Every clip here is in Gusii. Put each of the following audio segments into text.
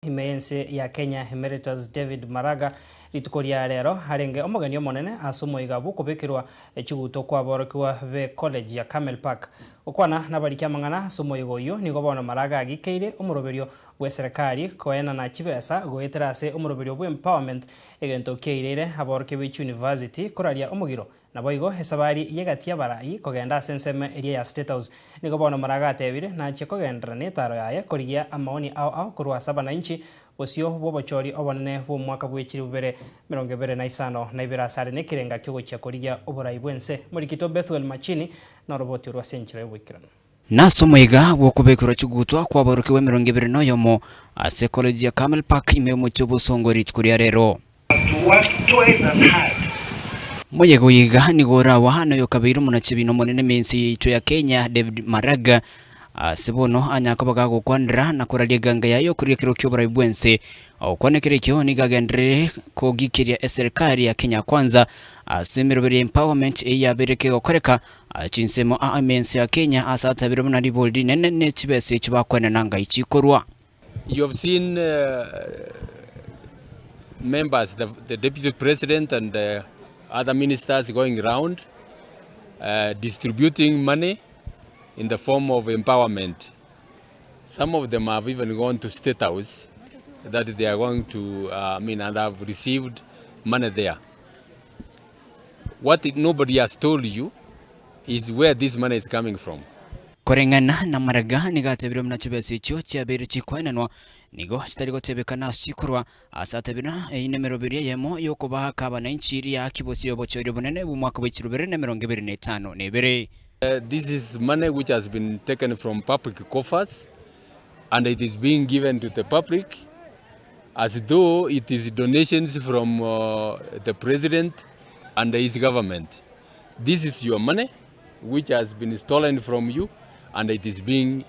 Ime y'ense ya Kenya Emeritus David Maraga rituko ria rero arenge omogeni omonene ase omoiga bw'okobekerwa chiguto kw'aborokigwa be college ya Carmel Park. Gokwana nabariki amang'ana ase omoyega oyio nigo bono Maraga agikeire omoroberio bw'eserekari koenana chibesa goetera ase omoroberio bw'empowerment egento kiaireire aborokia be chiuniversity koraria omogiro Naboigo esabari y'egati y'abarai kogenda ase ensemo eria ya State House. Nigo bono Maraga atebire nachie kogenderera netaro yaye korigia amaoni ao ao korwa ase abanainchi bosio bw'obochori obonene bw'omwaka bwe chilifu bibere emerongo ebere na isano na ibere ase are nekerenga kiogochia korigia oborai bw'ense. Morikito Bethuel Machini noroboti orwo ase enchera y'oboikeranu. Nase omoiga bw'okobekerwa chigutwa kw'aborokigwa emerongo ebere noyomo ase College ya Carmel Park ime y'omochie o Bosongo rituko ria rero. To work twice as hard. Moyega oyo iga nigo orawa noyokabeire omonachebina omonene ime ense yaito ya Kenya David Maraga ase bono anyare koba gagokwanera na koraria eganga yaye yokoria ekero kioborai bwense. Ogokwana ekero ekio nigo agenderere kogikeria eserekari ya Kenya Kwanza ase emeroberi ya empowerment eyio yabeire kegokoreka chinsemo aa ime ense ya Kenya ase atabire buna ribori rinene ne chibesa echio bakwenena ngai chikorwa. You have seen members, the, the deputy president and the other ministers going round distributing money in the form of empowerment. Some of them have even gone to State House that they are going to, I mean, and have received money there. What nobody has told you is where this money is coming from. Koreng'ana namaraga nigo atebire buna chibesa echio chiabeire chikoenanwa nigo chitari gotebekana ase chikorwa, ase atebire ng'a eyio nemeroberio eyemo y'okobaaka abananchi riaaki bosio obochori obonene bw'omwaka bwe chirubere na emerongo ebere na etano na ebere. This is money which has been taken from public coffers and it is being given to the public as though it is donations from the president and his government. This is your money which has been stolen from you and it is being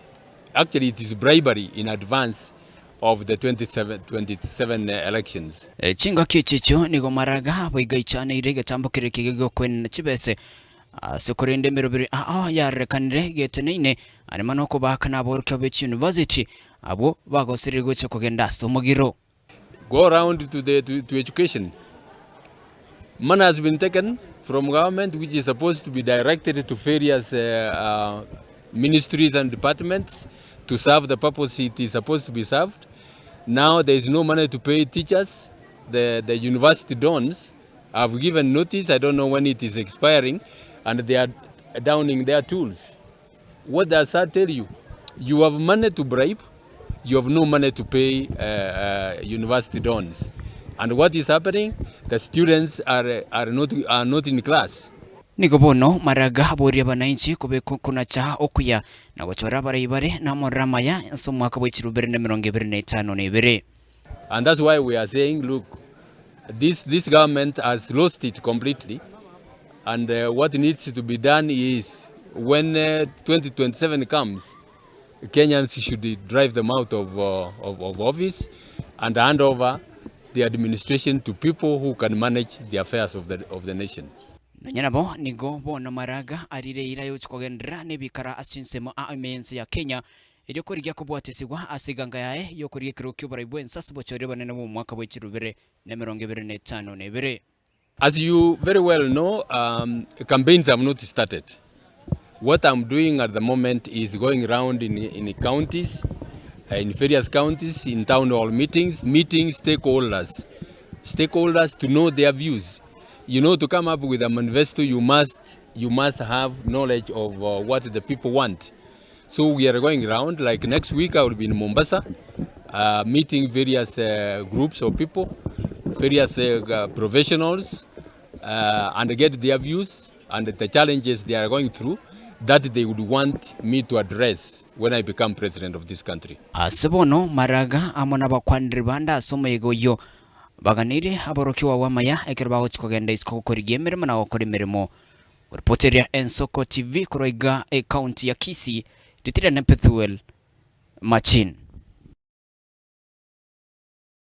actually it is bribery in advance of the 2027 elections. Chingaki echi echio nigo Maraga boigo aichaneire egetambo keria kiga gi'okoenena chibese ase korenda emeroberi ao yarorekanire geteneine arimo nokobaaka naborokia be chiuniversity abwo bagosereria gocha kogenda ase omogiro. Go round to the to, to education. Money has been taken from government which is supposed to be directed to various uh, uh, ministries and departments to serve the purpose it is supposed to be served. Now there is no money to pay teachers. The, the university dons have given notice, I don't know when it is expiring, and they are downing their tools. What does that tell you? You have money to bribe, you have no money to pay uh, uh, university dons. And what is happening? The students are, are, not, are not in class. Nigo bono Maraga aboria abanainchi kobeka okonacha okuya na gochora abarai bare namorero amaya ase omwaka bwe chilifu bibere na emerongo ebere na etano na ebere. And that's why we are saying, look, this, this government has lost it completely. And uh, what needs to be done is when uh, 2027 comes, Kenyans should drive them out of, uh, of, of office and hand over the administration to people who can manage the affairs of the, of the nation. Nonya nabo nigo bono Maraga arire eira yogochia kogenderera nebikara ase chinsemo aa ime y'ense ya Kenya Erio korigia kobwatesigwa ase eganga yaye y'okorigia ekerogo ki'oborai bw'ense ase obochori obonene bw'omwaka bwe chilifu bibere na emerongo ebere na etano na ebere. As you very well know, um, campaigns have not started. What I'm doing at the moment is going round in, in counties, uh, in various counties, in town hall meetings, meeting stakeholders, stakeholders to know their views. You know, to come up with a manifesto, you must, you must have knowledge of uh, what the people want. So we are going round, like next week I will be in Mombasa, uh, meeting various uh, groups of people, various uh, professionals, uh, and get their views and the challenges they are going through that they would want me to address when I become president of this country. Ase bono Maraga amo nabakwaneri bande ase omoyega oyio baganeirie aborokigwa bw'amaya ekero bagochia kogenda isiko gokorigia emeremo na gokora emeremo Koripoteria Ensoko TV korwa iga ecounty ya Kisii, ritiri na Pethuel Machin.